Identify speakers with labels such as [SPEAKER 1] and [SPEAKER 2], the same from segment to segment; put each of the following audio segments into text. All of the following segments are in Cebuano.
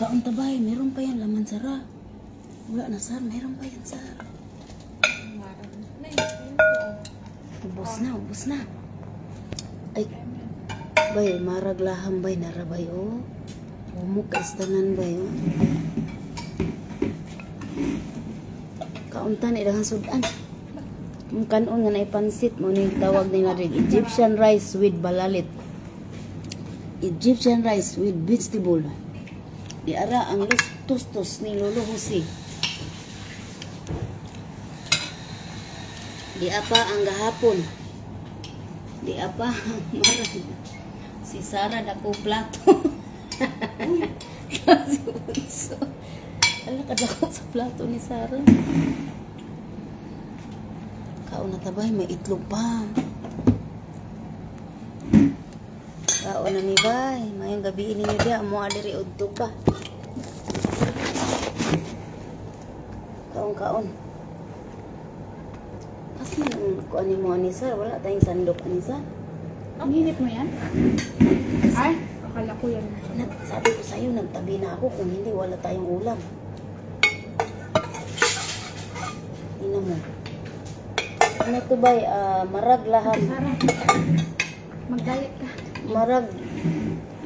[SPEAKER 1] Kaon ta bay, meron pa yan laman sara. Wala na sar, meron pa yan sar.
[SPEAKER 2] Nay, ayun po.
[SPEAKER 1] Ubos na, ubos na. Ay, bay, maraglaham bay, narabay oh. Umok ka istangan bay oh. Kauntan idahan sudan. Ang kanon nga naipansit mo ni tawag nila rin Egyptian rice with balalit. Egyptian rice with vegetable. Di ara ang tustos ni Lolo Jose. Di apa ang gahapon. Di apa ang marag. Si Sara dako plato. Si Bunso. Ala kadako sa plato ni Sara. Kaon na tabay, may itlog pa. Kaon na mi bay. Mayong gabi ninyo diya, mo adiri udto pa. Kaon kaon. As man ang kuan nimo ani sir, wala tayong sandok ani sir.
[SPEAKER 3] Ang init mo yan? Ay, akala ko yan.
[SPEAKER 1] Sabi ko sa'yo, nagtabi na ako. Kung hindi, wala tayong ulam. Tingnan mo. Ano to bay? Marag laham.
[SPEAKER 3] Sarah, mag-diet ka.
[SPEAKER 1] Marag.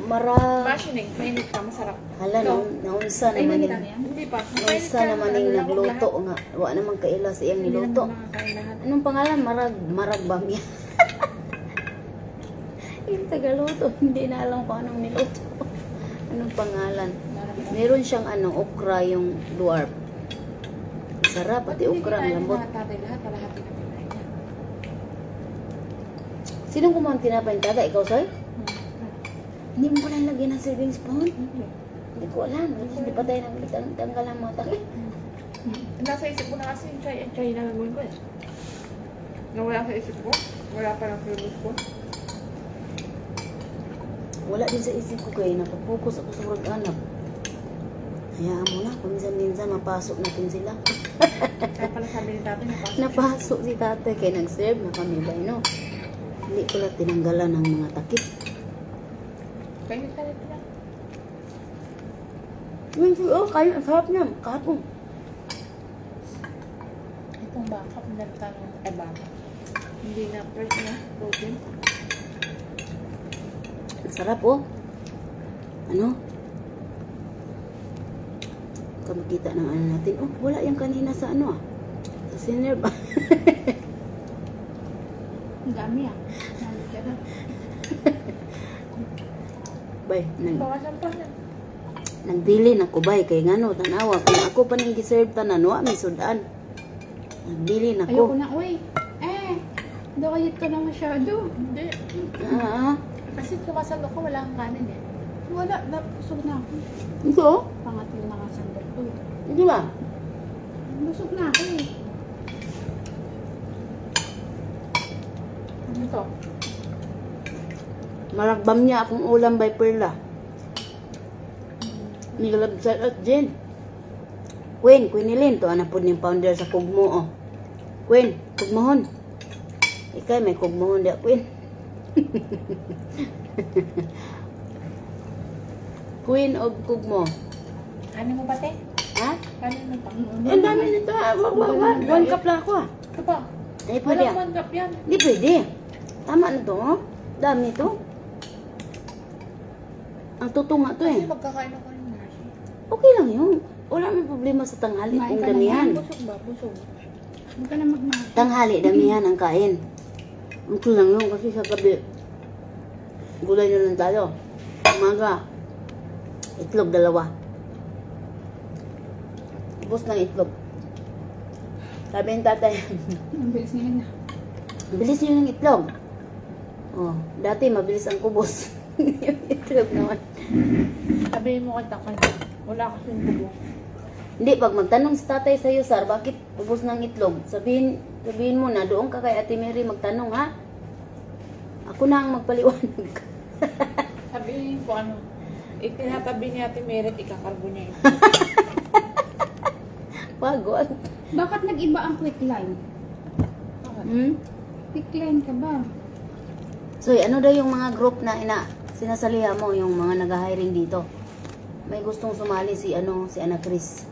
[SPEAKER 1] Marag.
[SPEAKER 2] Passionate, mainit ka, masarap.
[SPEAKER 1] Hala, naunsa
[SPEAKER 3] Ay,
[SPEAKER 1] naman
[SPEAKER 3] mainit
[SPEAKER 1] yung
[SPEAKER 3] na yan?
[SPEAKER 2] Hindi pa.
[SPEAKER 1] naunsa naman yung nagluto nga. Wa naman kaila sa iyang niluto. Anong pangalan? Marag, Marag Bamya. Yung tagaluto, hindi na alam kung anong niluto. Anong pangalan? Meron siyang ano, okra yung dwarf. Sarap, pati okra, ang lambot.
[SPEAKER 2] Tatay lahat, kalahati na kinain niya.
[SPEAKER 1] Sinong kumuha ng tinapay ng tata? Ikaw, Soy? Hindi mo pala nilagyan ng serving spoon? Hindi ko alam. Hindi pa tayo nagtanggal ng mga takip.
[SPEAKER 2] Nasa isip ko na kasi yung chai, chai na gagawin ko eh. Nawala sa isip ko. Wala pa ng serving spoon.
[SPEAKER 1] Wala din sa isip ko kaya nakapokus ako sa work anak. Hayaan mo na, kung minsan-minsan mapasok natin sila.
[SPEAKER 2] Kaya pala sabi ni tatay, napasok.
[SPEAKER 1] Napasok si tatay kaya nag-serve na kami ba, no? Hindi ko lang tinanggalan ng mga takip.
[SPEAKER 2] Kainit ka rin lang.
[SPEAKER 1] Oh, kayo, ang sarap niyan. Kahapon.
[SPEAKER 2] Itong backup, nagtanong, ay backup. Hindi na fresh na protein.
[SPEAKER 1] Ang sarap, oh. Ano? Kamakita ng ano natin. Oh, wala yung kanina sa ano ah. Sa sinner ba?
[SPEAKER 3] Ang dami ah. Dami ka na.
[SPEAKER 1] Bay,
[SPEAKER 2] Bawasan pa na.
[SPEAKER 1] Nagbili na ko bay kay ngano tanawa kung ako pa ning giserve tanan wa mi sudan. Nagbili na
[SPEAKER 3] Ayoko
[SPEAKER 1] ko.
[SPEAKER 3] na, uy. Eh, diet ka na masyado.
[SPEAKER 2] Hindi.
[SPEAKER 1] Ah, ah.
[SPEAKER 2] Kasi sumasalo ko, wala kang kanin eh.
[SPEAKER 3] Wala, busog na ako.
[SPEAKER 1] Ito? Oh.
[SPEAKER 3] Pangatlo na nga sandok ko eh.
[SPEAKER 1] Di ba?
[SPEAKER 3] Busog na ako eh.
[SPEAKER 2] Ano to?
[SPEAKER 1] Maragbam niya akong ulam by Perla. Nigalab sa at Jen. Queen, Queen Eileen, to anak po ning founder sa Kugmo oh. Queen, Kugmohon. Ikay may Kugmohon dia Queen. Queen of Kugmo.
[SPEAKER 2] Kanin mo pa, te?
[SPEAKER 1] Ha?
[SPEAKER 2] Kanin mo pa.
[SPEAKER 1] Ang dami nito ah. Wag, wag, wag. One cup lang ako ah.
[SPEAKER 2] Ito pa.
[SPEAKER 1] Ay, pwede
[SPEAKER 2] Walang
[SPEAKER 1] ah.
[SPEAKER 2] one cup yan.
[SPEAKER 1] Hindi pwede. Tama na to oh. Dami to. Ang totoo nga to eh.
[SPEAKER 2] Kasi magkakain ako ng nasi.
[SPEAKER 1] Okay lang yun. Wala namang problema sa tanghali
[SPEAKER 3] Kumain
[SPEAKER 1] kung
[SPEAKER 3] ka na
[SPEAKER 1] damihan.
[SPEAKER 2] Busog ba? Busog.
[SPEAKER 3] Huwag ka na magmahal.
[SPEAKER 1] Tanghali, damihan ang kain. Okay lang yun kasi sa gabi, gulay na lang tayo. Umaga, itlog dalawa. Ubos ng itlog. Sabi ng tatay,
[SPEAKER 3] Ang bilis ngayon ah.
[SPEAKER 1] bilis niyo ng itlog. Oh, dati mabilis ang kubos. Yung itlog naman.
[SPEAKER 2] Sabihin mo kay Takay. Wala kasing kubo.
[SPEAKER 1] Hindi, pag magtanong si tatay sa'yo, Sar, bakit ubos ng itlog? Sabihin, sabihin mo na, doon ka kay Ate Mary magtanong, ha? Ako na ang magpaliwanag.
[SPEAKER 2] Sabihin ko ano. Itinatabi ni Ate Mary at ikakarbo niya ito.
[SPEAKER 1] Pagod.
[SPEAKER 3] Bakit nag-iba ang quick line?
[SPEAKER 2] Bakit?
[SPEAKER 1] Hmm?
[SPEAKER 3] Quick line ka ba?
[SPEAKER 1] So, ano daw yung mga group na ina sinasalihan mo, yung mga nag-hiring dito? May gustong sumali si ano, si Ana Chris.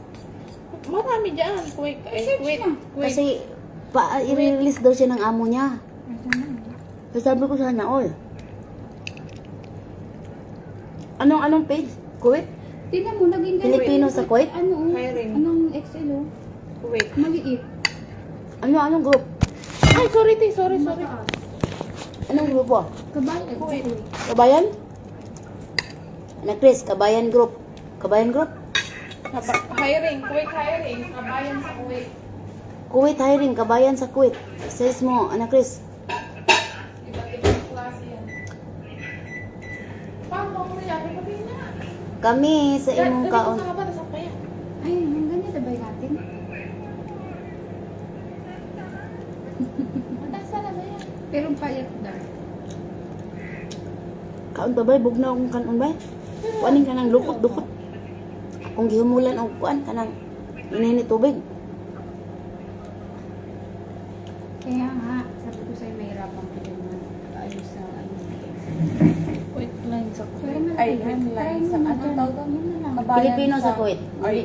[SPEAKER 2] Marami dyan. Kuwait. Ay,
[SPEAKER 3] Search
[SPEAKER 2] Kuwait.
[SPEAKER 3] na.
[SPEAKER 2] Kuwait.
[SPEAKER 1] Kasi pa i-release daw siya ng amo niya. So sabi ko sana all. Anong anong page? Kuwait?
[SPEAKER 3] Tingnan mo, naging ganito.
[SPEAKER 1] Pilipino sa Kuwait?
[SPEAKER 3] Ano, oh?
[SPEAKER 2] Hiring.
[SPEAKER 3] Anong XL, oh?
[SPEAKER 2] Kuwait.
[SPEAKER 3] Maliit.
[SPEAKER 1] Ano anong group?
[SPEAKER 2] Ay, sorry, te. Sorry, sorry.
[SPEAKER 3] Mataas.
[SPEAKER 1] Anong grupo?
[SPEAKER 3] Kabayan.
[SPEAKER 2] Kuwait.
[SPEAKER 1] Kabayan? Ana Chris, Kabayan Group. Kabayan Group?
[SPEAKER 2] Hiring. Kuwait hiring. Kabayan sa Kuwait.
[SPEAKER 1] Kuwait hiring, Kabayan sa Kuwait. Says mo, Ana Chris.
[SPEAKER 2] Iba't ibang klase yan. Paano mo nangyari? Pati na.
[SPEAKER 1] Kami sa imong kaon.
[SPEAKER 2] Sa haba, nasa kaya.
[SPEAKER 3] Ay, yung ganito ba yung natin?
[SPEAKER 2] Ang taas talaga yan.
[SPEAKER 3] Pero payat dark.
[SPEAKER 1] Kaon pa bay, bugnaw akong kanon bay. Kuanin ka ng lukot-dukot. Akong gihumulan og kuan kanang inini tubig.
[SPEAKER 3] Kaya nga, sabi ko sa'yo, mahirapan ko din mag-ayos sa ano.
[SPEAKER 2] Kuwait line sa
[SPEAKER 3] Pero
[SPEAKER 2] Kuwait.
[SPEAKER 3] malaki
[SPEAKER 2] Ay,
[SPEAKER 3] yan.
[SPEAKER 2] Kuwait
[SPEAKER 3] Try
[SPEAKER 2] line
[SPEAKER 3] mo
[SPEAKER 2] sa
[SPEAKER 3] na
[SPEAKER 2] ano
[SPEAKER 3] dyan.
[SPEAKER 2] tawag doon?
[SPEAKER 3] Yun na lang.
[SPEAKER 2] Kabayan
[SPEAKER 1] Pilipino sa Kuwait.
[SPEAKER 2] Ay,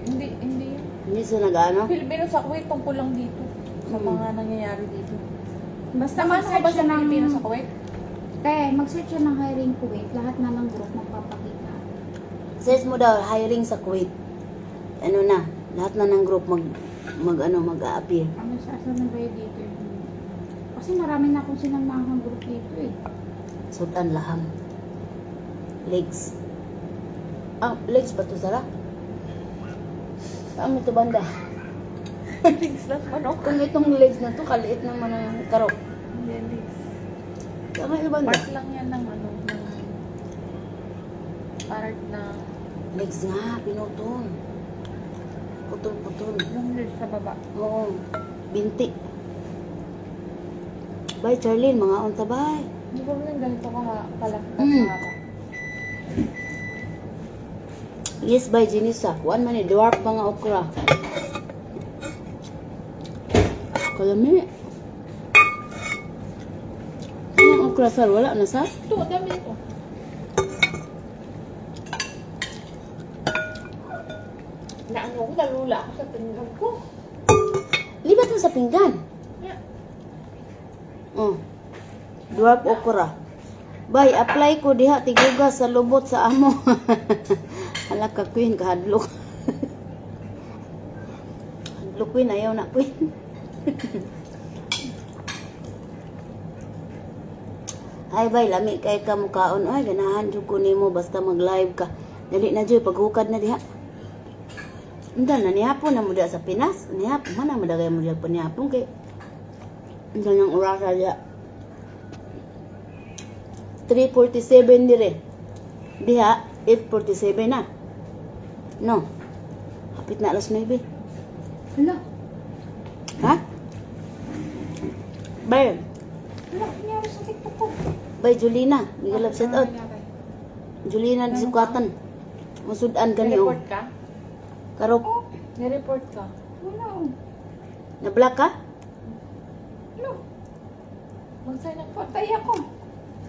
[SPEAKER 2] hindi, hindi yun.
[SPEAKER 1] Hindi sila nag-ano.
[SPEAKER 2] Pilipino sa Kuwait, tungkol lang dito. Sa mga nangyayari dito.
[SPEAKER 3] Basta
[SPEAKER 2] Naman ka ba
[SPEAKER 3] mag-search
[SPEAKER 2] sa
[SPEAKER 3] siya ng...
[SPEAKER 2] Pilipino sa Kuwait?
[SPEAKER 3] Te, mag-search siya ng hiring Kuwait. Lahat na ng group magpapakita.
[SPEAKER 1] Search mo daw hiring sa Kuwait. Ano na, lahat na ng group mag mag ano mag-a-appear.
[SPEAKER 3] Ano sa asan na ba yun dito? Kasi marami na akong sinamahang group dito eh.
[SPEAKER 1] Sudan laham. Legs. Ah, legs ba to Sara? Saan mo ito banda?
[SPEAKER 2] Legs lang manok.
[SPEAKER 1] Kung itong legs na to, kaliit naman ang karok.
[SPEAKER 2] Hindi, legs.
[SPEAKER 1] Saan mo ito banda?
[SPEAKER 2] Part lang yan ng ano, ng part na
[SPEAKER 1] Legs nga, pinutol. Putol-putol.
[SPEAKER 2] yung legs sa baba.
[SPEAKER 1] Oo, binti. Bye, Charlene. Mga unta, bye.
[SPEAKER 2] Hindi ko lang ganito ka pala.
[SPEAKER 1] Mm. Yes, bye, Jinisa. Kuan man ni dwarf mga okra. Kalami. Anong okra, sir? Wala na, sir?
[SPEAKER 2] Ito, ang dami nito. Naano ko, nalula ako sa pinggan ko.
[SPEAKER 1] Libat mo sa pinggan.
[SPEAKER 2] Yeah.
[SPEAKER 1] Oh. Dwarf okra. Bay, apply ko diha tigugas sa lubot sa amo. Hala ka queen, kahadlok. Hadlok queen, ayaw na queen. Ay bay, lami kay ka mukaon. Ay, ganahan jud ko nimo basta mag-live ka. Dali na jud paghukad na diha. Undal na nihapon na mo diha sa Pinas. Nihapon man na madagay mo diha pa nihapon kay Undal nang orasa diha. 3:47 dire. Diha 8:47 na. No. Hapit na alas 9.
[SPEAKER 3] Hala,
[SPEAKER 1] Ha? Bye.
[SPEAKER 3] hala, nangyari sa TikTok ko.
[SPEAKER 1] Bye Julina. Gigalap shout out. Julina Sukatan. Musudan kani oh.
[SPEAKER 2] Nireport ka?
[SPEAKER 1] Karok.
[SPEAKER 2] Nireport ka?
[SPEAKER 3] Wala oh.
[SPEAKER 1] Na-block ka?
[SPEAKER 3] Hala,
[SPEAKER 2] Mag-sign up ka.
[SPEAKER 3] patay ako.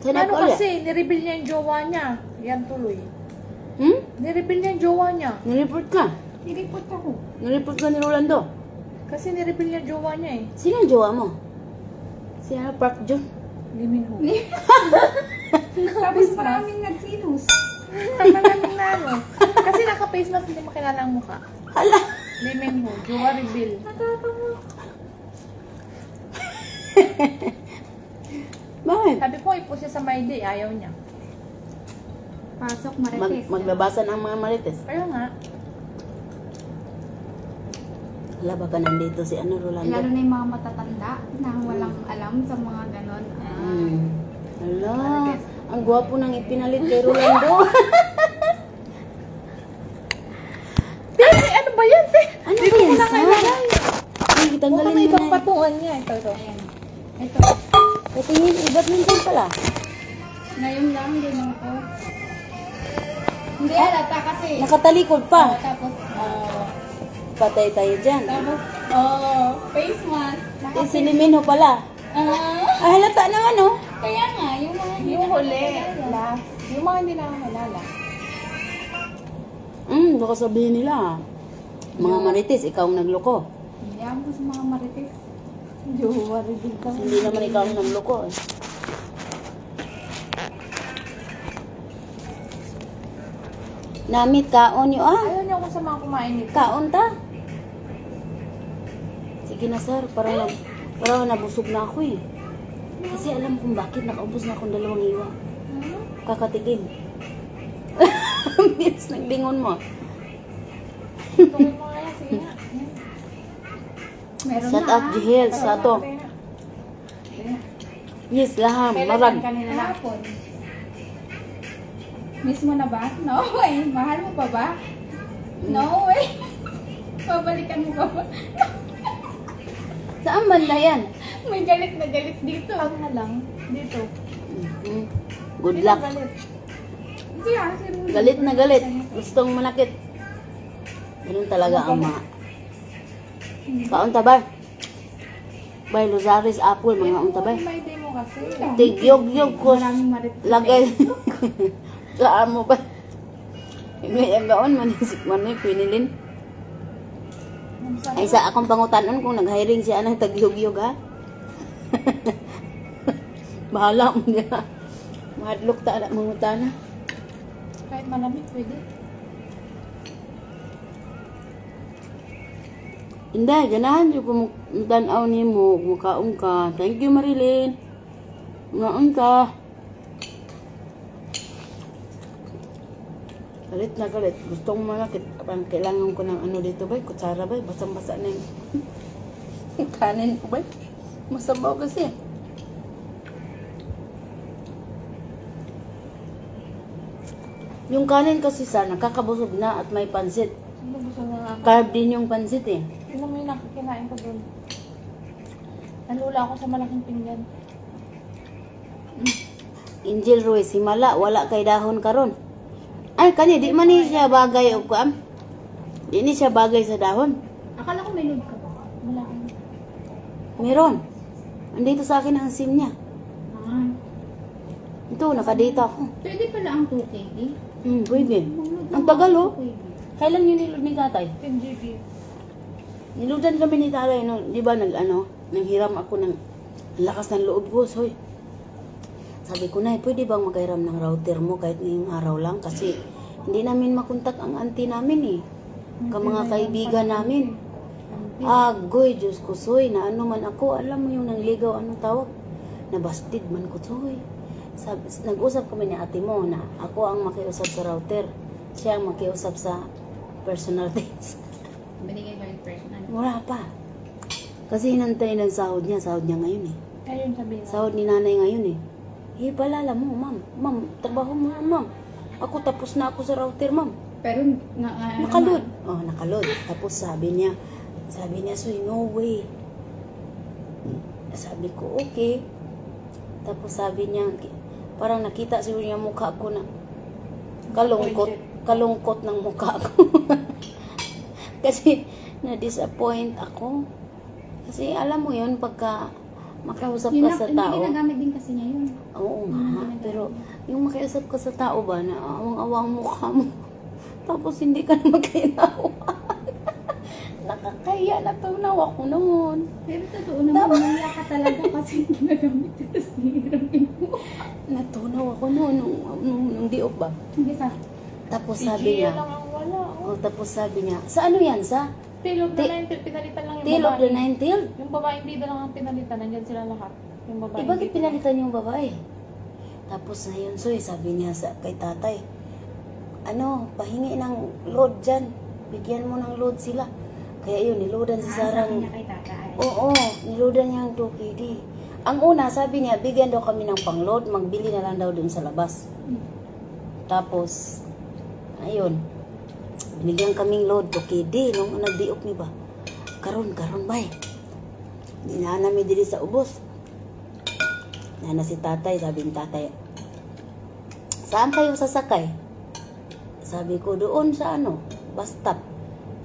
[SPEAKER 1] Sign up
[SPEAKER 2] Ano
[SPEAKER 1] ulit.
[SPEAKER 2] kasi, nireveal niya yung jowa niya. Yan tuloy.
[SPEAKER 1] Hmm?
[SPEAKER 2] Nireveal niya yung jowa niya.
[SPEAKER 1] Nireport ka.
[SPEAKER 3] Nireport ako.
[SPEAKER 1] Nireport ka ni Rolando.
[SPEAKER 2] Kasi nireveal niya yung jowa niya eh.
[SPEAKER 1] Sino ang jowa mo? Si ano, Park Jun.
[SPEAKER 2] Lee Min Ho.
[SPEAKER 3] Tapos maraming nagsilos.
[SPEAKER 2] Maraming na ano. Kasi naka-face mask, hindi makilala ang mukha.
[SPEAKER 1] Hala.
[SPEAKER 2] Lee Min Ho, jowa reveal.
[SPEAKER 1] Bakit?
[SPEAKER 2] Sabi ko, ipo siya sa My Day, ayaw niya.
[SPEAKER 3] Pasok,
[SPEAKER 1] Mag,
[SPEAKER 3] marites.
[SPEAKER 1] maglabasan ang mga marites.
[SPEAKER 2] Kaya nga,
[SPEAKER 1] Hala, baka nandito si ano, Rolando.
[SPEAKER 3] Lalo na yung mga matatanda na walang alam sa mga ganon. Ah.
[SPEAKER 1] Hala, ang gwapo nang ipinalit kay Rolando.
[SPEAKER 2] Te, ano ba yan, te?
[SPEAKER 1] Ano
[SPEAKER 2] Dito
[SPEAKER 1] ba yan,
[SPEAKER 2] ko lang
[SPEAKER 1] Sar?
[SPEAKER 2] ilagay.
[SPEAKER 1] Ay,
[SPEAKER 2] Baka
[SPEAKER 1] tanggalin
[SPEAKER 2] may
[SPEAKER 1] mo
[SPEAKER 2] ibang
[SPEAKER 1] na.
[SPEAKER 2] patungan niya. Ito, ito.
[SPEAKER 3] Ayan. Ito.
[SPEAKER 1] Patingin, iba't minsan pala.
[SPEAKER 3] Ngayon lang, ganun ko. Hindi halata kasi.
[SPEAKER 1] Nakatalikod pa.
[SPEAKER 3] Oh, tapos, oh,
[SPEAKER 1] Patay tayo dyan.
[SPEAKER 3] tapos, oh, face mask.
[SPEAKER 1] Eh, si Limino pala.
[SPEAKER 3] Ah,
[SPEAKER 1] Ah, halata naman, oh.
[SPEAKER 3] kaya nga, yung mga hindi
[SPEAKER 2] Yung huli.
[SPEAKER 3] nakakilala.
[SPEAKER 2] Last. Yung mga hindi nakakilala.
[SPEAKER 1] Baka sabihin nila, mga marites, ikaw ang nagloko.
[SPEAKER 3] Hindi ako sa mga marites.
[SPEAKER 2] Jowa rin din kami.
[SPEAKER 1] Hindi naman ikaw ang nagloko eh. Namit kaon yo ah.
[SPEAKER 2] Ayaw niyo ako sa mga kumain nito.
[SPEAKER 1] Kaon ta. Sige na, sir, parang nabusog na ako eh. Kasi alam kung bakit nakaubos na akong dalawang hiwa.
[SPEAKER 2] Hmm?
[SPEAKER 1] Kakatigil. Ang bilis ng lingon mo.
[SPEAKER 2] Tuloy mo nga yan. Sige nga. Yan.
[SPEAKER 3] Meron
[SPEAKER 1] Shout
[SPEAKER 3] na.
[SPEAKER 1] out Jihel sa to.
[SPEAKER 2] Sige nga. Sige nga.
[SPEAKER 1] Yes, laham,
[SPEAKER 2] Kailan
[SPEAKER 1] marag.
[SPEAKER 2] yan? Kanina na.
[SPEAKER 3] Kahapon. Miss mo na ba? No way. Mahal mo pa ba? No way. Babalikan mo pa ba?
[SPEAKER 1] Saan banda yan?
[SPEAKER 3] May galit na galit dito.
[SPEAKER 2] Tag na lang. Dito.
[SPEAKER 1] Good
[SPEAKER 2] Sino
[SPEAKER 1] luck.
[SPEAKER 2] galit?
[SPEAKER 3] Siya, si Rudy.
[SPEAKER 1] Galit na galit. Gustong manakit. Ganun talaga ang mga. Kaon ta ba? Bay, Luzares Apple, mga unta bay.
[SPEAKER 2] May day mo kasi.
[SPEAKER 1] Tigyog-yog ko.
[SPEAKER 3] Maraming marites.
[SPEAKER 1] Lagay. Sa amo ba? May ang gaon man si Manoy Quinilin. Ay sa akong pangutanon kung nag-hiring siya ng tagyog-yog ha. Bahala mo niya. Mahadlok ta na mangutana.
[SPEAKER 2] Kahit malamig, pwede.
[SPEAKER 1] Hindi, ganahan jud ko tan-aw nimo, mukaon ka. Thank you, Marilyn. Ngaon ka. Galit na galit. Gustong manakit. Parang kailangan ko ng ano dito bay, kutsara bay. Basang-basa na yung kanin ko bay. Masabaw kasi. Yung kanin kasi sa nakakabusog na at may pansit.
[SPEAKER 2] Nabusog na nga ako.
[SPEAKER 1] Carb din yung pansit eh.
[SPEAKER 2] Tingnan mo yung nakikinain ko doon. Nalula ako sa malaking pinggan.
[SPEAKER 1] Angel Ruiz, himala, wala kay dahon karon. Ay, kani, di man ni siya bagay og kuan. Di ni siya bagay sa dahon.
[SPEAKER 3] Akala ko may load ka ba?
[SPEAKER 2] Wala akong.
[SPEAKER 1] Meron. Andito sa akin ang SIM niya.
[SPEAKER 3] Ah.
[SPEAKER 1] Ito, nakadata ako.
[SPEAKER 3] Pwede pala ang 2 KD.
[SPEAKER 1] Pwede.
[SPEAKER 3] Mag-load
[SPEAKER 1] Ang
[SPEAKER 3] na
[SPEAKER 1] tagal,
[SPEAKER 3] ako
[SPEAKER 1] oh.
[SPEAKER 3] 2 KD.
[SPEAKER 1] Kailan yung nilod ni tatay?
[SPEAKER 2] 10 GB.
[SPEAKER 1] Niludan kami ni tatay, no, di ba, nag, ano, nanghiram ako ng ang lakas ng loob ko, soy. Sabi ko, "Nay, pwede bang maghiram ng router mo kahit ngayong araw lang? Kasi hindi namin makontak ang auntie namin eh. Ka mga kaibigan namin." Agoy, Diyos ko, soy, na ano man ako, alam mo yung nangligaw, anong tawag? Nabastid man ko, soy. Sabi, nag-usap kami ni ate mo na ako ang makiusap sa router. Siya ang makiusap sa personal things.
[SPEAKER 3] Binigay ba yung personal?
[SPEAKER 1] Wala pa. Kasi hinantay ng sahod niya ngayon eh.
[SPEAKER 2] Ayun, sabihin mo.
[SPEAKER 1] Sahod ni nanay ngayon eh. Eh, palala mo, ma'am. Ma'am, trabaho mo, ma'am. Ako, tapos na ako sa router, ma'am.
[SPEAKER 3] Pero na, ano
[SPEAKER 1] Nakaload. Oh, nakaload. Tapos sabi niya, "Soy, no way." Sabi ko, "Okay." Tapos sabi niya, parang nakita siguro niya mukha ko na kalungkot, kalungkot ng mukha ko. Kasi na-disappoint ako. Kasi alam mo yun, pagka makausap
[SPEAKER 3] Yun
[SPEAKER 1] ka
[SPEAKER 3] na,
[SPEAKER 1] sa
[SPEAKER 3] hindi
[SPEAKER 1] tao.
[SPEAKER 3] ginagamit din kasi niya yun.
[SPEAKER 1] Oo nga, pero yung makiusap ka sa tao ba na awang-awa ang mukha mo. Tapos hindi ka na magkinawa. Nakakaya, natunaw ako noon.
[SPEAKER 3] Pero totoo naman, umiyak ka talaga kasi ginagamit ka tapos hihiramin mo.
[SPEAKER 1] Natunaw ako noon nung di ba?
[SPEAKER 3] Hindi sa.
[SPEAKER 1] Tapos
[SPEAKER 2] Si
[SPEAKER 1] sabi
[SPEAKER 2] Gia
[SPEAKER 1] niya,
[SPEAKER 2] lang ang wala. Oh.
[SPEAKER 1] oh, tapos sabi niya, sa ano yan? Sa
[SPEAKER 2] Tail of the Nine Tail, pinalitan lang yung
[SPEAKER 1] Tail of
[SPEAKER 2] babae.
[SPEAKER 1] the Nine Tail?
[SPEAKER 2] Yung babaeng bida lang ang pinalitan, nandyan sila lahat. Yung babaeng
[SPEAKER 1] Eh, bakit
[SPEAKER 2] bida.
[SPEAKER 1] pinalitan yung babae? Tapos na yun, soy, sabi niya sa, kay tatay, ano, pahingi ng load dyan. Bigyan mo ng load sila. Kaya yun, niloadan si
[SPEAKER 3] Ah,
[SPEAKER 1] Sarang.
[SPEAKER 3] sabi niya kay tatay.
[SPEAKER 1] Oo, niloadan niya ang 2 KD. Ang una, sabi niya, bigyan daw kami ng pang-load, magbili na lang daw dun sa labas. Tapos, ayun, binigyan kaming load, 2 KD, nung nagdiok ni ba. Karon, karon bay. Di na namin diri sa ubos. Nana si tatay, sabi ni tatay, "Saan kayo sasakay?" Sabi ko, "Doon sa ano, bus stop.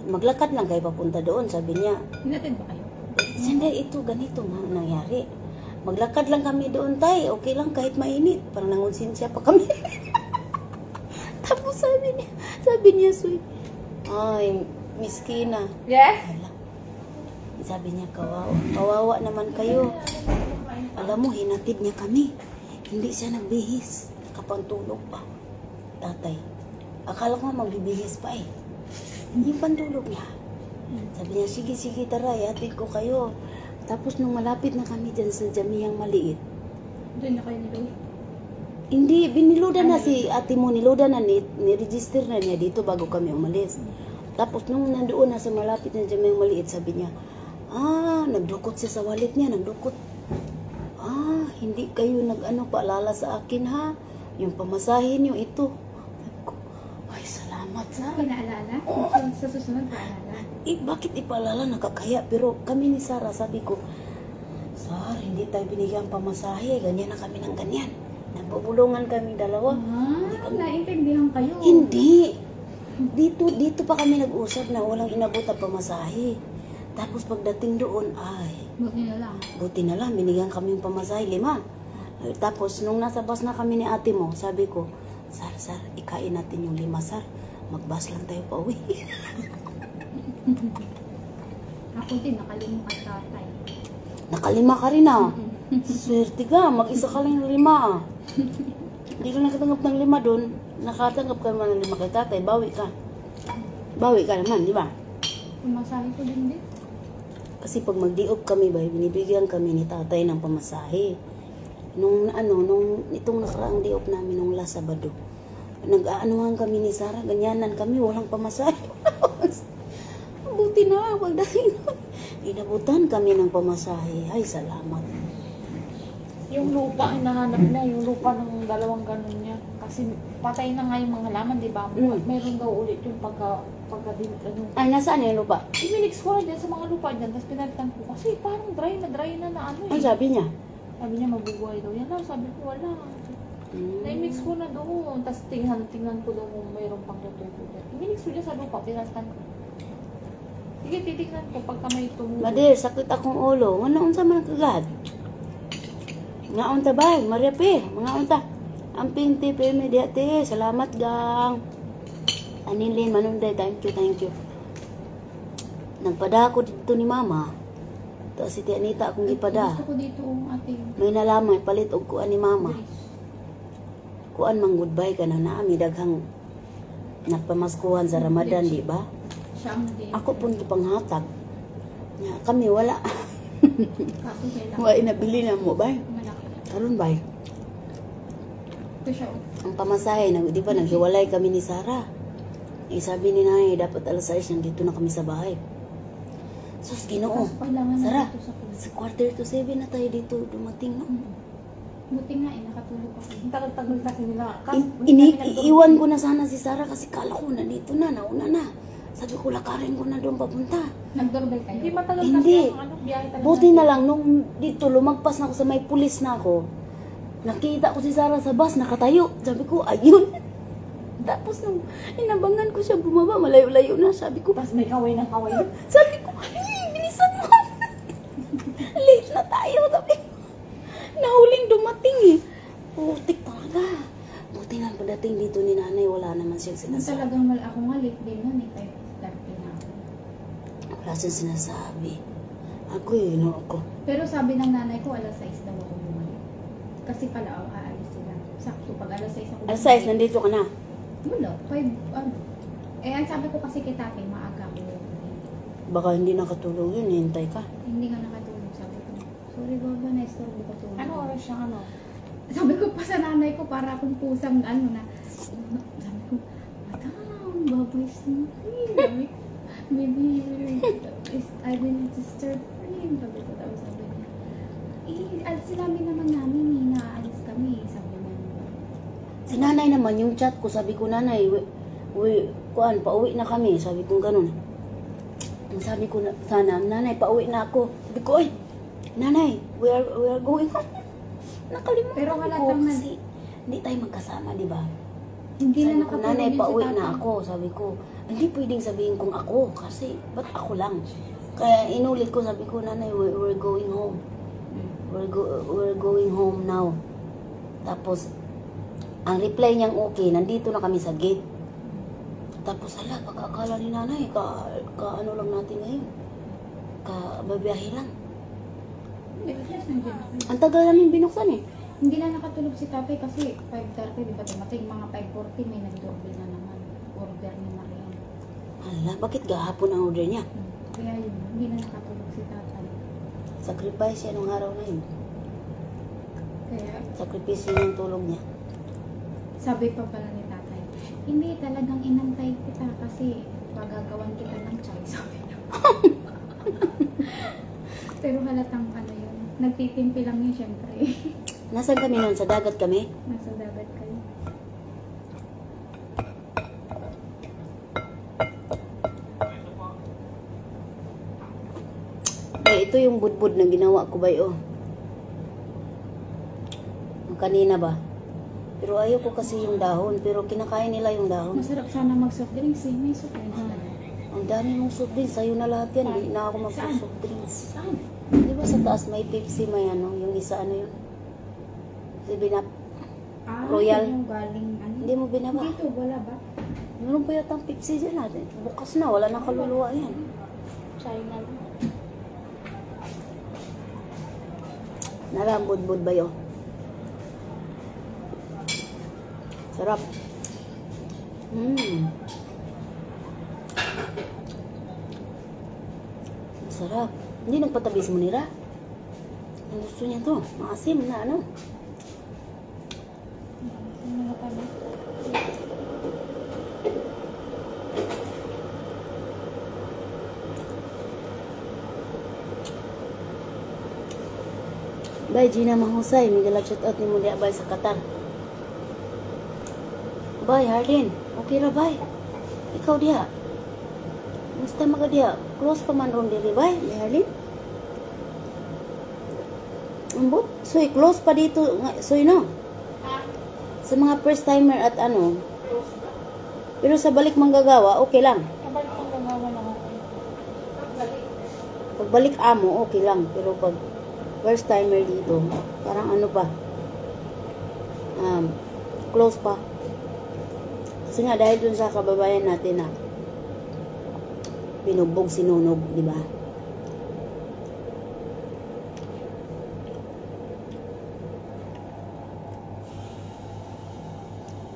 [SPEAKER 1] Maglakad lang kayo papunta doon," sabi niya.
[SPEAKER 3] Hinatid ba kayo?
[SPEAKER 1] Hindi, ito, ganito nga ang nangyari. "Maglakad lang kami doon, tay. Okay lang kahit mainit." Parang nangonsensya pa kami. Tapos, Sabi niya, "Suy." Ay, miskina.
[SPEAKER 2] Yes?
[SPEAKER 1] Hala. Sabi niya, "Kawawa, kawawa naman kayo." Alam mo, hinatid niya kami. Hindi siya nagbihis. Nakapantulog pa. Tatay. Akala ko nga magbibihis pa eh. Yung pantulog niya. Sabi niya, "Sige, sige, tara, ihatid ko kayo." Tapos nung malapit na kami dyan sa Jamiyang maliit,
[SPEAKER 3] Doon na kayo niload.
[SPEAKER 1] Hindi, biniloadan na si ate mo, niloadan na, ni-register na niya dito bago kami umalis. Tapos nung nandoon na sa malapit na Jamiyang maliit, sabi niya, ah, nagdukot siya sa wallet niya, nagdukot. "Ah, hindi kayo nag-ano, paalala sa akin ha. Yung pamasahe niyo ito." Sabi ko, "Ay, salamat sa."
[SPEAKER 3] Pinaalala? Sa susunod, paalala.
[SPEAKER 1] Eh, bakit ipaalala? Nakakaya. Pero kami ni Sarah, sabi ko, "Sar, hindi tayo binigyan pamasahe. Ganyan na kami ng ganyan." Nagbubulungan kami dalawa.
[SPEAKER 3] Ah, naintindihan kayo.
[SPEAKER 1] Hindi. Dito, dito pa kami nag-usap na walang inabot na pamasahe. Tapos pagdating doon, ay,
[SPEAKER 3] Buti na lang.
[SPEAKER 1] Buti na lang, binigyan kami ng pamasahe, lima. Eh, tapos, nung nasa bus na kami ni ate mo, sabi ko, "Sar, sar, ikain natin yung lima, sar. Mag-bus lang tayo pa uwi."
[SPEAKER 3] Ako din, nakalima kay tatay.
[SPEAKER 1] Nakalima ka rin ah. Swerte ka, mag-isa ka lang ng lima ah. Hindi ka nakatanggap ng lima doon. Nakatanggap ka naman ng lima kay tatay, bawi ka. Bawi ka naman, di ba?
[SPEAKER 3] Pamasahe ko din din.
[SPEAKER 1] Kasi pag mag-day off kami ba, binibigyan kami ni tatay ng pamasahe. Nung ano, nung itong nakaraang day off namin nung last Sabado, nag-aanuhan kami ni Sarah, ganyanan kami, walang pamasahe. Buti na lang pagdating nun, inabutan kami ng pamasahe. Ay, salamat.
[SPEAKER 2] Yung lupa, hinahanap niya, yung lupa ng dalawang ganun niya. Kasi patay na nga yung mga laman, di ba? Meron daw ulit yung pagka din, ano.
[SPEAKER 1] Ay, nasaan yung lupa?
[SPEAKER 2] Iminix ko na dyan sa mga lupa dyan, tapos pinalitan ko. Kasi parang dry na na ano
[SPEAKER 1] Ano
[SPEAKER 2] eh.
[SPEAKER 1] sabi niya?
[SPEAKER 2] Sabi niya mabubuhay daw. Yan lang, sabi ko wala. Na-mix ko na doon. Tapos tingnan ko daw kung mayroon pang tutubo dyan. Iminix ko dyan sa lupa, pinalitan ko. Sige, titignan ko pagka may tumubo.
[SPEAKER 1] Madir, sakit akong ulo. Ano unsa man kagad? Ngaon ta ba? Maria P, mga unta. Amping ti pirmi diha te. Salamat gang. Anilin manunday, thank you, thank you. Nagpada ako dito ni Mama. Tapos si Tia Anita akong gipada.
[SPEAKER 3] Gusto ko dito ang ating
[SPEAKER 1] May nalaman palit og kuan ni Mama.
[SPEAKER 3] dress.
[SPEAKER 1] Kuan man goodbye ka na naami daghang nagpamaskuhan sa Ramadan, di ba?
[SPEAKER 3] Siya ang nag
[SPEAKER 1] Ako pun gipanghatag. Nya kami wala.
[SPEAKER 3] Kaso kailangan.
[SPEAKER 1] Wa inabili na mo ba?
[SPEAKER 3] Malaki.
[SPEAKER 1] Karon ba?
[SPEAKER 3] Ito siya, oh.
[SPEAKER 1] Ang pamasahe, nag, di ba, naghiwalay kami ni Sarah. Eh, sabi ni Nay, dapat alas 6, nandito na kami sa bahay. Sus, Ginoo.
[SPEAKER 3] Kaso kailangan na
[SPEAKER 1] Sarah,
[SPEAKER 3] dito sa kulay.
[SPEAKER 1] sa 6:45 na tayo dito dumating, no?
[SPEAKER 3] Buti nga eh, nakatulog ako.
[SPEAKER 2] Ang tagal-tagal kasi nila. Kasi
[SPEAKER 1] Iiwan ko na sana si Sarah kasi kala ko nandito na, nauna na. Sabi ko, lakarin ko na doon papunta.
[SPEAKER 3] Nag-doorbell kayo?
[SPEAKER 2] Hindi matagal
[SPEAKER 1] Hindi.
[SPEAKER 2] kasi ang ano, biyahe talaga.
[SPEAKER 1] Buti na lang, nung dito, lumagpas na ako sa may pulis na ako, nakita ko si Sarah sa bus, nakatayo. Sabi ko, "Ayun." Tapos nung inabangan ko siya bumaba, malayo-layo na. Sabi ko,
[SPEAKER 2] Tapos may kaway ng kaway.
[SPEAKER 1] Sabi ko, "Hey, bilisan mo. Late na tayo." Sabi ko, nahuling dumating eh. Putik talaga. Buti na pagdating dito ni nanay, wala naman siyang
[SPEAKER 3] Nung
[SPEAKER 1] sinasabi.
[SPEAKER 3] talagang ako nga late din nun eh, 5:30 na ako.
[SPEAKER 1] Wala siyang sinasabi. Ako yun, no, ako.
[SPEAKER 3] Pero sabi ng nanay ko, alas 6 daw ako bumalik. Kasi pala, oh, aalis sila. Sakto, pag alas 6 ako
[SPEAKER 1] Alas 6, nandito ka na.
[SPEAKER 3] Wala, 5, ano. Eh, ang sabi ko kasi kay tatay, maaga ako uuwi.
[SPEAKER 1] Baka hindi nakatulog yun, hintay ka.
[SPEAKER 3] Hindi nga nakatulog, sabi ko. "Sorry, Baba, na-istorbo ko tulog."
[SPEAKER 2] Ano oras siya, ano?
[SPEAKER 3] Sabi ko pa sa nanay ko, para akong pusang ano na, sabi ko, "Madam, Baba is sleeping." Sabi ko, "Maybe I will disturb him." Sabi ko, tapos sabi niya, "Eh, sinabi naman namin eh, na aalis kami." Sabi niya.
[SPEAKER 1] Si nanay naman, yung chat ko, sabi ko, "Nanay, we, kuan, pauwi na kami." Sabi ko ganun. Ang sabi ko na, sana, "Nanay, pauwi na ako." Sabi ko, "Ay, Nanay, we are going home." Nakalimutan
[SPEAKER 3] Pero
[SPEAKER 1] ko
[SPEAKER 3] halatang
[SPEAKER 1] kasi hindi tayo magkasama, di ba?
[SPEAKER 3] Hindi na
[SPEAKER 1] Sabi ko,
[SPEAKER 3] nakatulog
[SPEAKER 1] "Nanay,
[SPEAKER 3] yun si
[SPEAKER 1] pauwi na
[SPEAKER 3] tatay.
[SPEAKER 1] ako." Sabi ko, hindi pwedeng sabihin kong ako kasi ba't ako lang? Kaya inulit ko, sabi ko, "Nanay, we're going home. We're going home now." Tapos, ang reply niyang okay, nandito na kami sa gate. Tapos ala, baka akala ni nanay, ka ano lang natin ngayon. Ka babiyahe lang.
[SPEAKER 3] Hindi, at least nandiyan na kayo.
[SPEAKER 1] Ang tagal namin binuksan eh.
[SPEAKER 3] Hindi na nakatulog si tatay kasi 5:30, di ba dumating? Mga 5:40 may nag-doorbell na naman. Order ni Marian.
[SPEAKER 1] Hala, bakit gahapon ang order niya?
[SPEAKER 3] Kaya yun, hindi na nakatulog si tatay.
[SPEAKER 1] Sacrifice siya nung araw na yun.
[SPEAKER 3] Kaya
[SPEAKER 1] Sacrifice niya yung tulog niya.
[SPEAKER 3] Sabi pa pala ni tatay, "Hindi, talagang inantay kita kasi pagagawan kita ng chai," sabi niya. Pero halatang ano yun, nagtitimpi lang yun syempre.
[SPEAKER 1] Nasaan kami noon? Sa dagat kami?
[SPEAKER 3] Nasa dagat kayo.
[SPEAKER 1] Ay, ito yung budbud na ginawa ko ba, oh. Yung kanina ba? Pero ayaw ko kasi yung dahon. Pero kinakain nila yung dahon.
[SPEAKER 3] Masarap sana mag soft drinks eh. May soft drinks na.
[SPEAKER 1] Ang dami mong soft drinks. Sa'yo na lahat yan. Hindi na ako mag-soft drinks.
[SPEAKER 3] Saan?
[SPEAKER 1] Di ba sa taas may Pepsi, may ano? Yung isa ano yun? Si Binap.
[SPEAKER 3] Ah,
[SPEAKER 1] Royal.
[SPEAKER 3] yung galing ano?
[SPEAKER 1] Hindi mo binaba.
[SPEAKER 3] Dito, wala ba?
[SPEAKER 1] Meron pa yata ang Pepsi dyan natin. Bukas na. Wala na kaluluwa yan.
[SPEAKER 2] China lang.
[SPEAKER 1] Nara, ang budbud ba yun? Sarap. Ang sarap. Hindi nagpatabis mo nila. Ang gusto niya to. Maasim na ano.
[SPEAKER 2] Ano na tayo?
[SPEAKER 1] Bye, Gina Mahusay. Mega love shout out ni Mulia Bay sa Qatar. Bye, Hardin. Okay ra, bye. Ikaw diha. Musta maga diha? Close pa man ron diri, bye, ni Hardin. Ambot. Soy, close pa dito. Soy, no?
[SPEAKER 2] Ha?
[SPEAKER 1] Sa mga first timer at ano.
[SPEAKER 2] Close ba?
[SPEAKER 1] Pero sa balik manggagawa, okay lang.
[SPEAKER 2] Kabalik pang gagawa lang ako. Pagbalik.
[SPEAKER 1] Pagbalik amo, okay lang. Pero pag first timer dito, parang ano pa, close pa. Kasi nga dahil dun sa kababayan natin na binugbog, sinunog, di ba?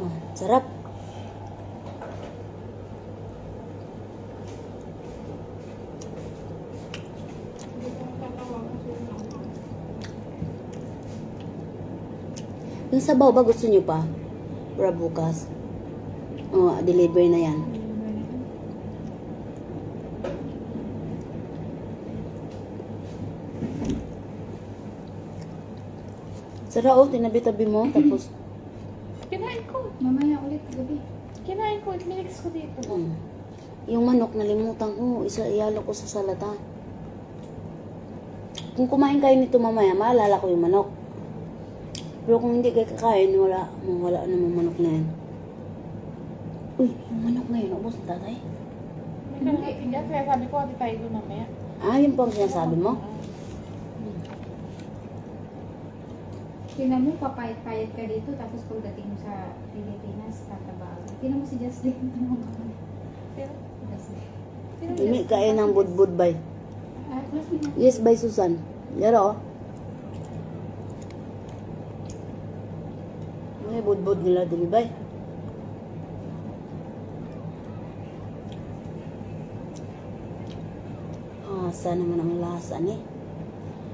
[SPEAKER 1] Oh, sarap.
[SPEAKER 2] Hindi ko tatawagan sila.
[SPEAKER 1] Yung sabaw ba gusto niyo pa? Para bukas. Oh, delivery na yan. Sara, oh, tinabi-tabi mo. Tapos,
[SPEAKER 2] Kinain ko.
[SPEAKER 3] Mamaya ulit, gabi.
[SPEAKER 2] Kinain ko. Minix ko dito.
[SPEAKER 1] Yung manok, nalimutan ko. Isa, ihalo ko sa salata. Kung kumain kayo nito mamaya, maalala ko yung manok. Pero kung hindi kayo kakain, wala, wala namang manok na yan. Uy, yung manok na yun, ubos na tatay.
[SPEAKER 2] May kalahati dyan. Kaya sabi ko, ate tayo doon mamaya.
[SPEAKER 1] Ah, yun po ang sinasabi mo?
[SPEAKER 3] Tingnan mo, papayat-payat ka dito, tapos pagdating mo sa Pilipinas, tataba agad. Tingnan mo si Justin.
[SPEAKER 2] Pero,
[SPEAKER 3] Justin.
[SPEAKER 2] pero
[SPEAKER 1] Hindi kain ng budbud bay.
[SPEAKER 3] Ah, classmate natin.
[SPEAKER 1] Yes, by Susan. Yaro, oh. May budbud nila dili bay. Ah, sana man ang lasa ni.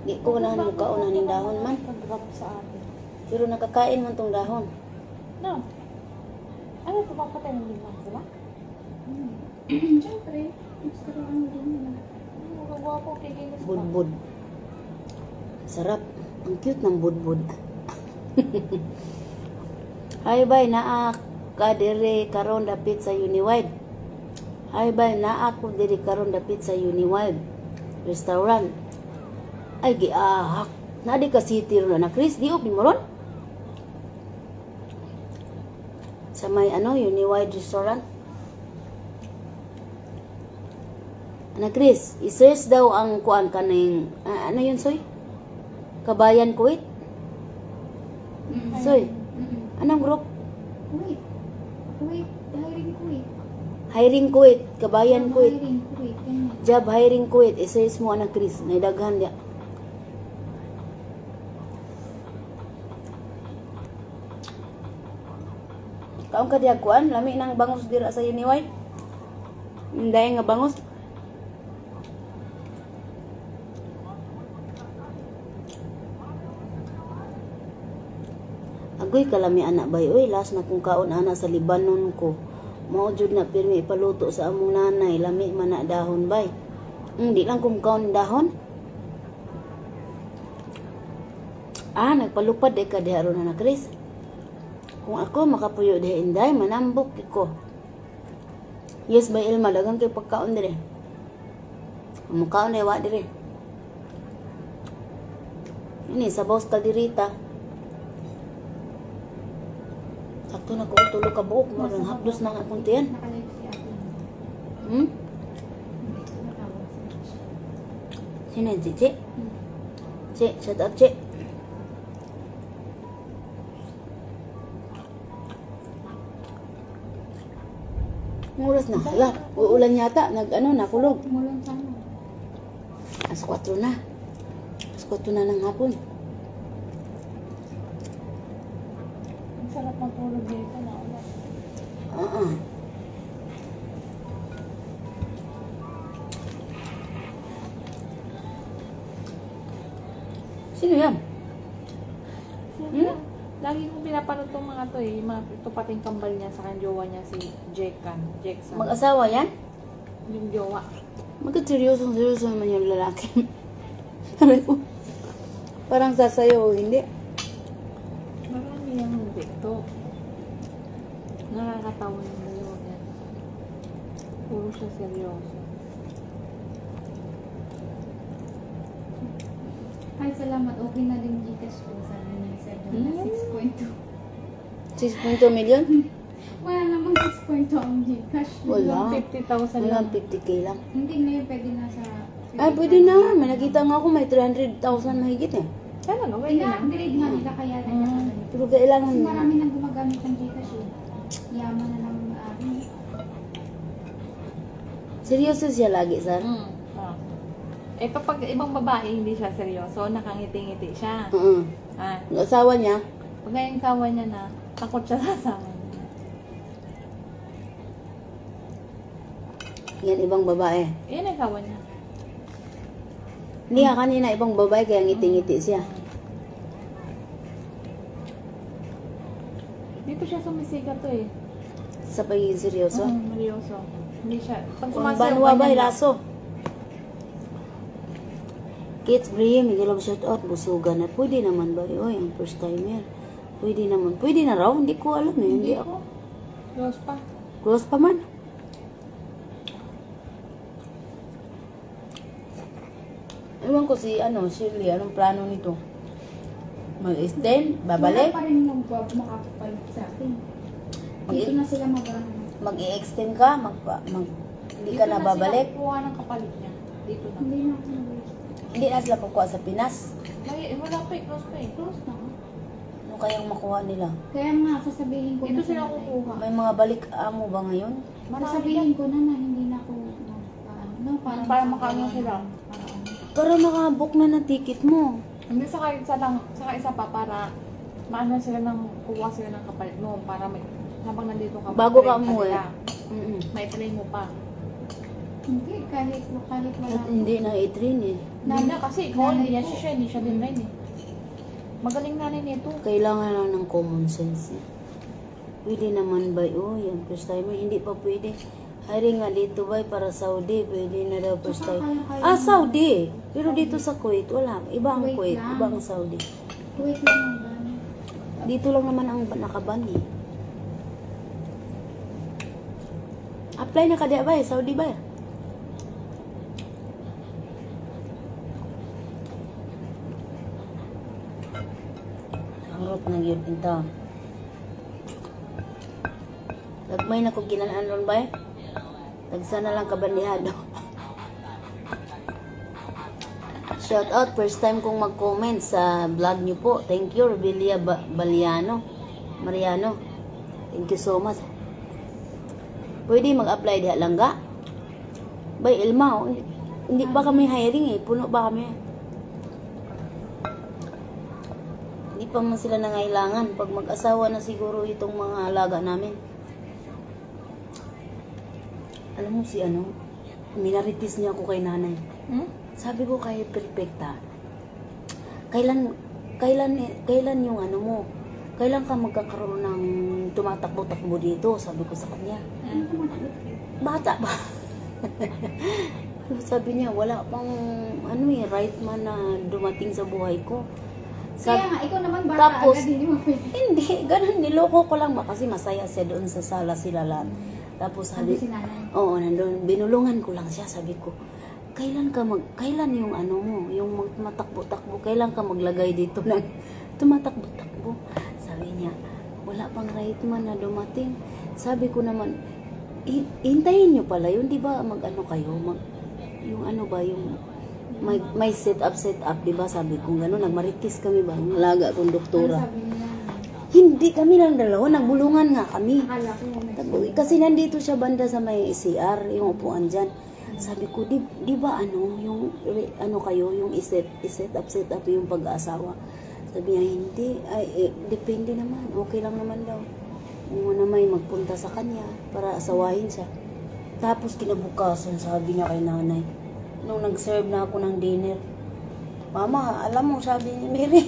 [SPEAKER 1] Di ko wala mo kaon aning dahon man.
[SPEAKER 2] Pag-drop sa atin.
[SPEAKER 1] Pero nakakain man tong dahon.
[SPEAKER 2] No. Ano, pumapatay ng lima sila?
[SPEAKER 3] Siyempre, extra ano din nila.
[SPEAKER 2] Ano, magawa ko, kikinis pa.
[SPEAKER 1] Budbud. Sarap. Ang cute ng budbud. Hi bay, naa ka diri karon dapit sa Uniwide. Hi bay, naa ko diri karon dapit sa Uniwide restaurant. Ay giahak. Naa di ka city ron na Chris, di ni mo ron? Sa may ano, Uniwide restaurant. Ana Chris, i-search daw ang kuan kaning ano yun soy? Kabayan Kuwait? Soy, anong group?
[SPEAKER 3] Kuwait. Kuwait. Hiring Kuwait.
[SPEAKER 1] Hiring Kuwait, kabayan
[SPEAKER 3] Job
[SPEAKER 1] Kuwait.
[SPEAKER 3] hiring Kuwait, ganyan.
[SPEAKER 1] Job hiring Kuwait, i-search mo anak Chris, naidaghan dia. Kaon ka diha kuan, lami nang bangus dira sa Uniway. Inday nga bangus. Agoy kalami anak bay oy, last na kong kaon ana sa Libanon ko. Mao jud na pirmi ipaluto sa among nanay, lami man na dahon bay. Di lang kong kaon dahon. Ah, nagpalupad di ka diha ron na Chris. Kung ako makapuyo diha inday, manambok ko. Yes bay Ilma, daghang kay pagkaon dire. Mukaon na wa dire. Ini sabaw sa kalderita. Sakto na ko tulo ka buok, murag ang hapdos na nga akong tiyan.
[SPEAKER 3] Nakalive si ate. Nakatawag si Rich.
[SPEAKER 1] Sino yun, Chichi? Che, shout out, Che. Ang oras na. Hala, uulan yata. Nag, ano, nakulog.
[SPEAKER 3] Tumulong sana.
[SPEAKER 1] Alas 4 na. Alas 4 na ng hapon.
[SPEAKER 2] Ang sarap matulog dito na ulan.
[SPEAKER 1] Oo. Sino yan?
[SPEAKER 2] Hmm? Lagi kong pinapanood tong mga to eh. Yung mga, ito pati yung kambal niya sa kanyang jowa niya si Jekan. Jackson.
[SPEAKER 1] Mag-asawa yan?
[SPEAKER 2] Yung jowa.
[SPEAKER 1] Bakit seryosong seryoso naman yung lalaki? Sabi ko, parang sasayo o hindi.
[SPEAKER 2] Marami yung TikTok. Nakakatawa yung dalawa yan. Puro siya seryoso.
[SPEAKER 3] Ay, salamat. Okay na din Gcash ko. Sabi ni Sir Jonah, 6.2.
[SPEAKER 1] 6.2 million?
[SPEAKER 3] Wala namang 6.2 ang Gcash.
[SPEAKER 1] Wala.
[SPEAKER 2] 50,000
[SPEAKER 1] Walang
[SPEAKER 2] lang.
[SPEAKER 1] 50K lang.
[SPEAKER 3] Hindi ngayon pwede na sa...
[SPEAKER 1] Ay, pwede na. May nakita nga ako, may 300,000 mahigit eh.
[SPEAKER 2] Talaga, pwede na.
[SPEAKER 3] Ina-upgrade nga nila kaya nagkakaganito.
[SPEAKER 1] Pero kailangan
[SPEAKER 3] Kasi marami nang gumagamit ng Gcash eh. Yaman na lang ari.
[SPEAKER 1] Seryoso siya lagi, sir?
[SPEAKER 2] Ah. Eh kapag ibang babae, hindi siya seryoso, nakangiti-ngiti siya.
[SPEAKER 1] Oo.
[SPEAKER 2] Ah,
[SPEAKER 1] Yung asawa niya,
[SPEAKER 2] pag ngayon kawa niya na, takot siya sa asawa niya.
[SPEAKER 1] Yan ibang babae.
[SPEAKER 2] Yan ang kawa niya.
[SPEAKER 1] Hindi nga kanina ibang babae kaya ngiti-ngiti siya.
[SPEAKER 2] Dito siya sumisikat to eh.
[SPEAKER 1] Sa pagiging seryoso.
[SPEAKER 2] Seryoso. Hindi siya. Pag
[SPEAKER 1] Kung
[SPEAKER 2] sumasayaw
[SPEAKER 1] banwa ba,
[SPEAKER 2] ganyan lang.
[SPEAKER 1] laso. Kits Brie, Miguel of shout out, busugan na. Pwede naman ba? Oy, ang first timer. Pwede naman. Pwede na raw, hindi ko alam eh. Hindi ako.
[SPEAKER 2] Close pa.
[SPEAKER 1] Close pa man. Ewan ko si ano, Shirley, anong plano nito? Mag-extend? Babalik?
[SPEAKER 3] Wala pa rin makakapalit sa akin. Dito na sila mag
[SPEAKER 1] Mag-i-extend ka? Hindi ka
[SPEAKER 2] Dito
[SPEAKER 1] na babalik?
[SPEAKER 2] sila kukuha ng kapalit niya. Dito na.
[SPEAKER 3] Hindi na ako nag
[SPEAKER 1] Hindi na sila kukuha sa Pinas.
[SPEAKER 2] May, wala pa eh. Close pa eh.
[SPEAKER 3] Close na.
[SPEAKER 1] Ano kayang makuha nila?
[SPEAKER 3] Kaya nga, sasabihin ko
[SPEAKER 2] Dito
[SPEAKER 3] na
[SPEAKER 2] sila
[SPEAKER 3] sa nanay.
[SPEAKER 2] kukuha.
[SPEAKER 1] May mga balik amo ba ngayon?
[SPEAKER 2] Marami
[SPEAKER 3] Sasabihin ko na na hindi na ako no, para,
[SPEAKER 2] Para makaano sila.
[SPEAKER 3] Para,
[SPEAKER 1] Para makabook na ng ticket mo.
[SPEAKER 2] Hindi, saka isa lang, saka isa pa para maano sila ng kukuha sila ng kapalit mo para may habang nandito ka
[SPEAKER 1] Bago ka
[SPEAKER 2] ma-train
[SPEAKER 1] umuwi.
[SPEAKER 2] nila. May train mo pa.
[SPEAKER 3] Hindi, kahit wala.
[SPEAKER 1] At hindi na i-train eh.
[SPEAKER 2] Hindi na kasi ikaw hindi niya
[SPEAKER 3] Nanay ko.
[SPEAKER 2] siya, hindi siya din rin eh. Magaling nanay nito.
[SPEAKER 1] Kailangan lang ng common sense eh. Pwede naman ba? Oh, yung first timer, hindi pa pwede. Hiring nga dito ba para Saudi, pwede na daw first
[SPEAKER 3] Tsaka
[SPEAKER 1] time.
[SPEAKER 3] kaya-kaya
[SPEAKER 1] Ah,
[SPEAKER 3] naman.
[SPEAKER 1] Saudi. Pero dito sa Kuwait, wala. Iba ang
[SPEAKER 3] Kuwait
[SPEAKER 1] Kuwait,
[SPEAKER 3] lang.
[SPEAKER 1] iba ang Saudi.
[SPEAKER 3] Wait lang ang ban.
[SPEAKER 1] Dito lang naman ang nakaban eh. Apply na ka di ba eh, Saudi ba eh? Ang rot na yun in town. Gagmay na ko ginanaan ron ba eh? Tagsa na lang kabandihado. Shout out, first time kong mag-comment sa vlog niyo po. Thank you, Rebelia Baliano. Mariano. Thank you so much. Pwede mag-apply diha lang ga? Bay, Ilma, oh, hindi pa kami hiring eh. Puno ba kami? Hindi pa man sila nangailangan. Pag mag-asawa na siguro itong mga alaga namin. Alam mo si ano, minaritis niya ako kay nanay.
[SPEAKER 2] Hmm?
[SPEAKER 1] Sabi ko kay Perfecta, kailan, kailan, kailan yung ano mo, kailan ka magkakaroon ng tumatakbo-takbo dito? Sabi ko sa kanya. Bata ba? Sabi niya, wala pang ano eh, right man na dumating sa buhay ko.
[SPEAKER 3] Kaya
[SPEAKER 1] Sabi,
[SPEAKER 3] nga, ikaw naman bata
[SPEAKER 1] Tapos,
[SPEAKER 3] agad, hindi mo pwede.
[SPEAKER 1] hindi, ganun, niloko ko lang ba kasi masaya siya doon sa sala sila lahat. Tapos
[SPEAKER 3] Sabi
[SPEAKER 1] sabi,
[SPEAKER 3] si nanay.
[SPEAKER 1] oo, nandun, binulungan ko lang siya, sabi ko, kailan yung ano mo, yung matakbo-takbo, kailan ka maglagay dito ng tumatakbo-takbo? Sabi niya, wala pang right man na dumating. Sabi ko naman, "Hintayin niyo pala yun, di ba mag-ano kayo, yung ano ba, yung may set up, set up, di ba?" Sabi ko, gano'n, nagmaritis kami ba, ang alaga kong
[SPEAKER 3] Ano
[SPEAKER 1] doktora.
[SPEAKER 3] sabi niya?
[SPEAKER 1] Hindi kami lang dalawa, nagbulungan nga kami.
[SPEAKER 3] Akala ko may
[SPEAKER 1] Kasi nandito siya banda sa may CR, yung upuan dyan. Sabi ko, di ba ano, yung ano kayo, yung iset up yung pag-aasawa. Sabi niya, hindi. Ay, eh, depende naman. Okay lang naman daw. Una may magpunta sa kanya para asawahin siya. Tapos kinabukasan, sabi niya kay nanay, nung nag-serve na ako ng dinner, "Mama, alam mo," sabi ni Mary,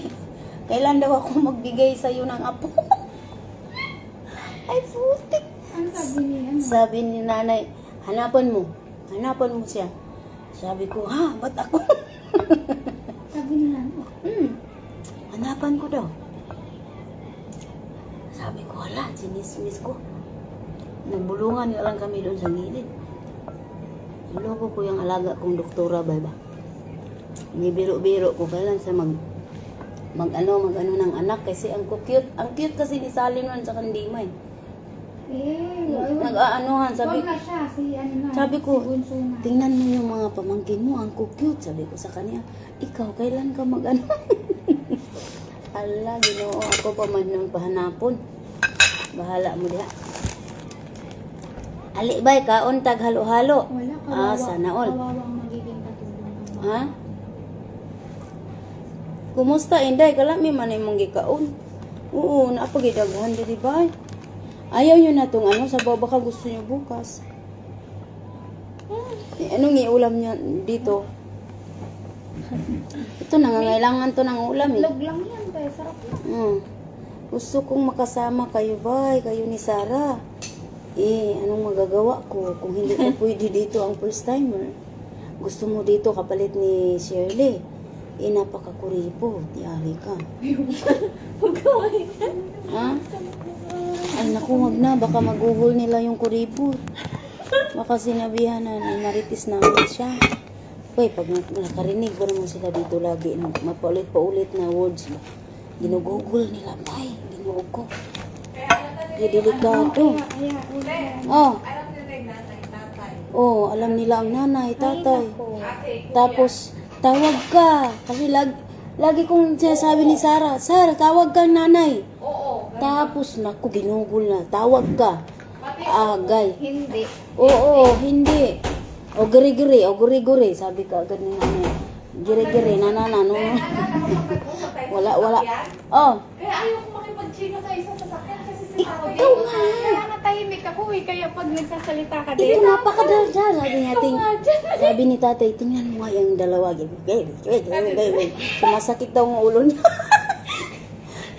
[SPEAKER 1] "kailan daw ako magbigay sa'yo ng apo?" Ay, putik.
[SPEAKER 3] Ano sabi ni ano?
[SPEAKER 1] Sabi ni nanay, "Hanapan mo. Hanapan mo siya." Sabi ko, "Ha, ba't ako?"
[SPEAKER 3] Sabi ni nanay.
[SPEAKER 1] Hanapan ko daw. Sabi ko, "Hala, sinismis ko." Nagbulungan nga lang kami doon sa gilid. Niloko ko yung alaga kong doktora, ba ba? Nibiro-biro ko kailan siya mag mag ano, mag ano ng anak kasi ang cute, ang cute kasi ni Salim nun sa kandima eh.
[SPEAKER 3] Eh, wag
[SPEAKER 1] Nag-aanuhan, sabi
[SPEAKER 3] wag na siya, si ano na.
[SPEAKER 1] Sabi ko,
[SPEAKER 3] si Bunso na.
[SPEAKER 1] "Tingnan mo yung mga pamangkin mo, ang cute." Sabi ko sa kanya, "Ikaw, kailan ka mag-ano?" Ala, ginoo, ako pa man nung pahanapon. Bahala mo diha. Ali bay, kaon tag halo-halo.
[SPEAKER 3] Wala, kawawa.
[SPEAKER 1] Ah, sana all.
[SPEAKER 3] Kawawa ang magiging katulong.
[SPEAKER 1] Ha? Kumusta, Inday? Kalami man imong gikaon. Oo, naapagidaghan diri bay. Ayaw nyo na tong ano, sabaw, baka gusto nyo bukas. Eh, anong iulam niya dito? Ito, nangangailangan to ng ulam eh.
[SPEAKER 3] Itlog lang yan, kaya sarap na.
[SPEAKER 1] Gusto kong makasama kayo, bay, kayo ni Sarah. Eh, anong magagawa ko kung hindi ko pwede dito ang first timer? Gusto mo dito kapalit ni Shirley? Eh, napakakuripo. Tiyari ka.
[SPEAKER 2] Huwag ka maingay.
[SPEAKER 1] Ha? Ay, naku, wag na. Baka mag-google nila yung kuripot. Baka sinabihan na maritis namin siya. Uy, pag nakarinig ba naman sila dito lagi ng mapaulit-paulit na words ba? Ginugugol nila, bay. Ginoo ko. Kaya delikado.
[SPEAKER 3] Kaya, kaya, wala.
[SPEAKER 1] Oh,
[SPEAKER 2] Alam nila yung nanay, tatay.
[SPEAKER 1] oh, alam nila ang nanay, tatay.
[SPEAKER 3] Ay, nako.
[SPEAKER 2] Ate, kuya.
[SPEAKER 1] Tapos, tawag ka. Kasi lagi kong sinasabi ni Sarah, "Sir, tawag ka nanay."
[SPEAKER 2] Oo.
[SPEAKER 1] Tapos, naku, ginugol na. "Tawag ka."
[SPEAKER 2] Pati
[SPEAKER 1] Agay.
[SPEAKER 3] Hindi.
[SPEAKER 1] Oo, hindi. O giri-giri, o guri-guri. Sabi ka agad ni nanay. Giri-giri, nanana, no. Wala, wala. Oh,
[SPEAKER 2] Kaya ayaw ko makipag-chika sa isang sasakyan kasi si Tawag.
[SPEAKER 1] Ikaw nga.
[SPEAKER 3] Kaya nga tahimik ako eh. Kaya pag nagsasalita ka
[SPEAKER 1] Ito
[SPEAKER 3] din.
[SPEAKER 1] napakadaldal. Sabi niya, sabi ni tatay, "Tingnan mo nga yung dalawa." Sumasakit daw ang ulo niya.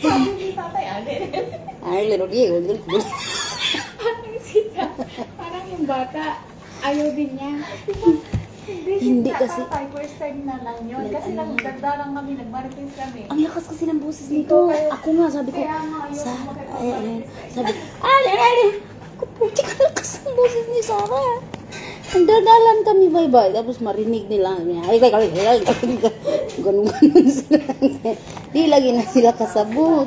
[SPEAKER 2] Sabi ni tatay, ali.
[SPEAKER 1] Ay, laro,
[SPEAKER 3] Parang sila. Parang yung bata. Ayaw din niya.
[SPEAKER 2] Hindi,
[SPEAKER 1] Hindi
[SPEAKER 2] si
[SPEAKER 1] kasi-
[SPEAKER 2] tatay, first time na lang yun. Kasi nagdagda lang kami, nagmarites kami.
[SPEAKER 1] Ang lakas kasi ng boses nito. Ako nga, sabi ko,
[SPEAKER 2] Kaya nga, ayaw
[SPEAKER 1] sa,
[SPEAKER 2] ko makipag-
[SPEAKER 1] ay, ay, sabi, ay, ay, ay, ako, putik, ang lakas ng boses ni Sarah. Ang dadalan kami, bye-bye. Tapos marinig nila, ay, ay, ay, ay, ay, ganun, ganun sila. Di lagi na sila kasabot.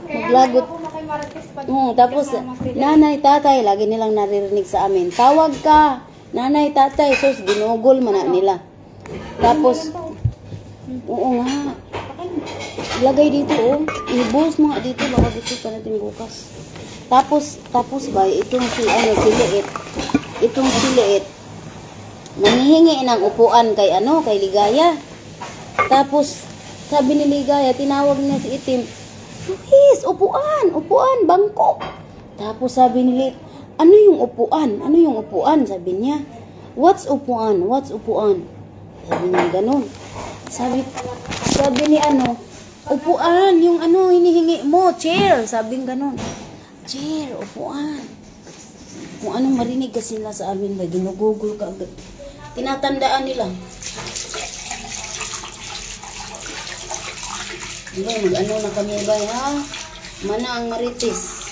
[SPEAKER 3] Kaya
[SPEAKER 1] Maglagot.
[SPEAKER 3] ayaw ko makimarites pag
[SPEAKER 1] Oo, tapos,
[SPEAKER 3] kasama sila.
[SPEAKER 1] nanay, tatay, lagi nilang naririnig sa amin, "Tawag ka, nanay, tatay." Sus, ginugol man na nila. Tapos, oo nga, ilagay dito, oh. Ibos mga dito, baka gusto pa natin bukas. Tapos ba, itong si, ano, si Liit, itong si Liit, nanghihingi ng upuan kay, ano, kay Ligaya. Tapos, sabi ni Ligaya, tinawag niya si Itim, "Luis, upuan, upuan, bangko." Tapos sabi ni Liit, "Ano yung upuan? Ano yung upuan?" Sabi niya, "What's upuan? What's upuan?" Sabi niya ganun. Sabi ni ano, "Upuan, yung ano, hinihingi mo, chair." Sabi ganun. Chair, upuan. Kung anong marinig kasi nila sa amin ba, ginugugol ka agad. Tinatandaan nila. Diba, mag-ano na kami ba, ha? Mana ang marites.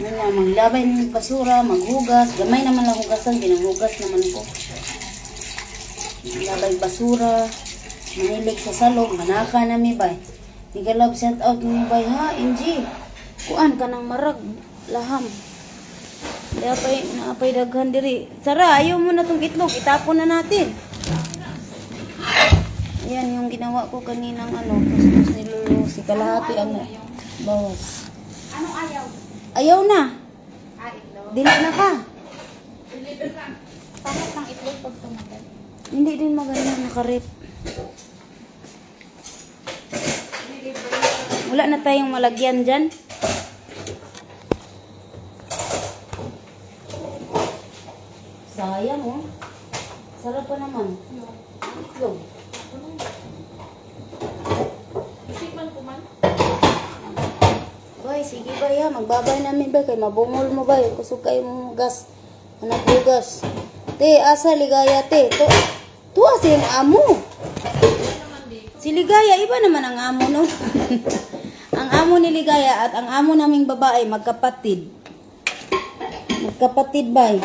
[SPEAKER 1] Mana, maglabay ng basura, maghugas. Gamay naman lang hugasan, ginanghugas naman ko. Maglabay basura, mahilig sa salog, manaka na mi bay. Nigalab shout out mi bay ha, NG. Kuan ka ng marag, laham. Naapay, naapay daghan diri. Sara, ayaw mo na tong itlog, itapon na natin. Ayan yung ginawa ko kaninang ano, kuskus ni Lulu, si kalahati ano, bawas.
[SPEAKER 3] Anong ayaw?
[SPEAKER 1] Ayaw na.
[SPEAKER 3] Ah, itlog.
[SPEAKER 1] Dili na ka.
[SPEAKER 3] Pangit ng itlog pag tumagal.
[SPEAKER 1] Hindi din maganda nakarip. Wala na tayong malagyan dyan. Sayang oh. Sarap pa naman. Itlog.
[SPEAKER 2] Tikman ko man.
[SPEAKER 1] Bay, sige bay ha. Magbabay namin bay. Kay mabungol mo bay. Kusog kayo mong gas. Anak bugas. Te, asa Ligaya te. To, tuwa siyang amo. Si Ligaya, iba naman ang amo no. Ang amo ni Ligaya at ang amo naming babae magkapatid. Magkapatid bay.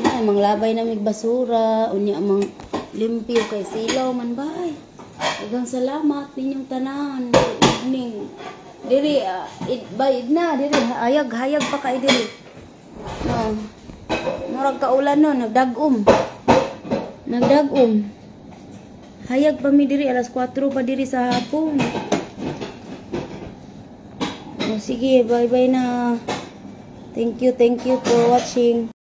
[SPEAKER 1] Ay, manglabay namig basura, unya mang limpyo kay silaw man bay. Daghang salamat ninyong tanan. Good evening. Diri id bay na diri hayag hayag pa kay diri. No. Murag kaulan no, nagdag-om. Nagdag-om. Hayag pa mi diri alas 4 pa diri sa hapon. O sige, bye-bye na. Thank you for watching.